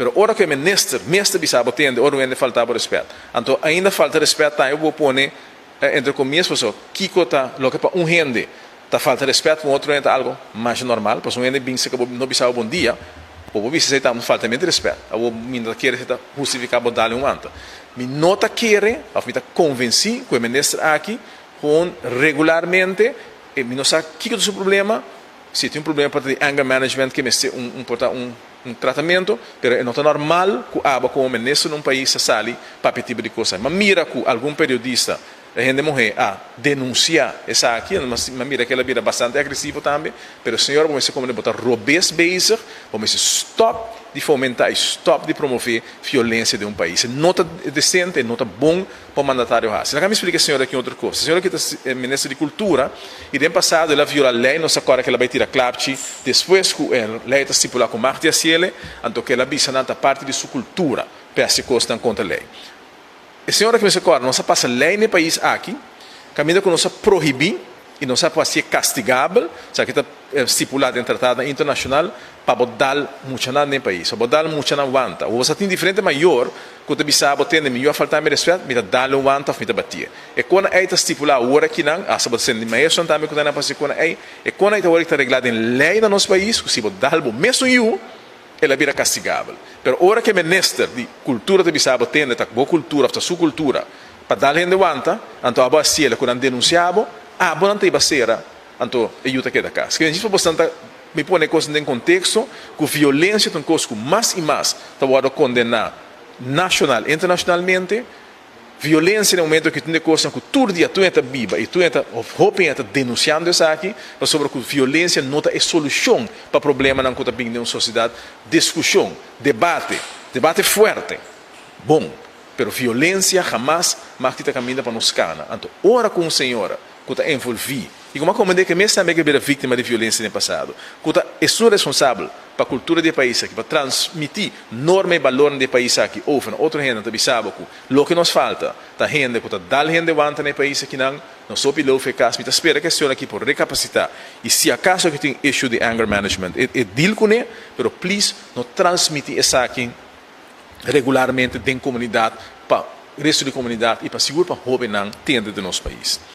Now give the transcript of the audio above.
Pero ora ku e minister mes ta bisa bo tende ora un hende falta bo rèspèt, anto ainda falta rèspèt tambe bo pone entre komias pasobra kiko ta loke pa un hende ta falta rèspèt pa un otro hende ta algu masha normal. Pasobra un hende bin serka bo no bisa bo bon dia, bo por bisa esei ta un faltamento di rèspèt. Awor mi no ta kere esei ta hustifiká bo dal un wanta. Mi no ta kere òf mi ta konvensí ku e minister aki gewoon regularmente e mi no sa kiko ta su problema, si e tin un problema por ta di anger management ke mester un un por ta un un tratamentu, pero e no ta normal ku abo komo minister na un pais ta sali papia tipo di kos aki. Mi a mira ku algun periodista, e hende muhé a denunsia esaki, mi a mira ku el a bira bastante agresivo tambe, pero señora bo mester komprende bo ta robes bezig, bo mester stòp di fomentá i stòp di promové violensia den un pais. E no ta desente, e no ta bon pa un mandatario hasi. Laga mi splika e señora aki un otro kos. E señora aki ta minister di kultura i den pasado el a viola lei, nos a kòrda ku el a bai tira klapchi despues ku e lei ta stipulá ku mag di hasiel, anto ku el a bisa nan ta parti di su kultura pa e hasi kosnan kontra lei. E señora aki mester kòrda, nos a pasa lei na e pais aki kaminda ku nos a prohibí i nos a hasié kastigabel, esaki ta stipulá den tratadonan internashonal, pa bo dal muchanan den pais, pa bo dal muchanan wanta. Bo sa tin diferente mayor ku ta bisa bo, Tende, mi yu a falta mi rèspèt, mi ta dal un wanta òf mi ta batié. E kona ei ta stipulá awor akinan, asta bo ta sende maestronan tambe ku ta na hasi e kona ei. E kona ei ta awor ta reglá den lei na nos pais ku si bo dal bo mesun yu, el a bira kastigabel. Pero ora ku e minister di kultura ta bisa bo, Tende, ta bo kultura òf ta su kultura pa dal hende wanta, anto abo hasiel ku nan denunsiá bo, abo nan ta iba sera, anto e yu ta keda kas. Kende djis pa bosnan ta mi pone e kosnan den konteksto ku violensia ta un kos ku mas i mas ta wòrdu kondená nashonal, internashonalmente. Violensia den momento ku tin de kosnan ku tur dia tur hende ta biba i tur hende ta òf hopi hende ta denunsiando esaki pasobra ku violensia no ta e solushon pa problemanan ku ta bin den un sosiedat. Diskushon, debate, debate fuerte, bon, pero violensia hamas mag di ta kaminda pa nos kana. Anto ora ku un señora ku ta envolví i ku mi a komprendé ku e mes tambe ke bira víktima di violensia den pasado, ku ta esun responsabel pa kultura di e pais aki, pa transmití norma i balornan di e pais aki over na otro hende, ta bisa bo ku loke nos falta ta hende ku ta dal hende wanta na e pais akinan. Nos hopi lou fe kas. Mi ta spera ku e señor aki por rekapasitá i si akaso aki tin issue di anger management e deal kuné, pero please no transmití esaki regularmente den komunidat pa resto di komunidat i pa sigur pa hóbennan tende den nos pais.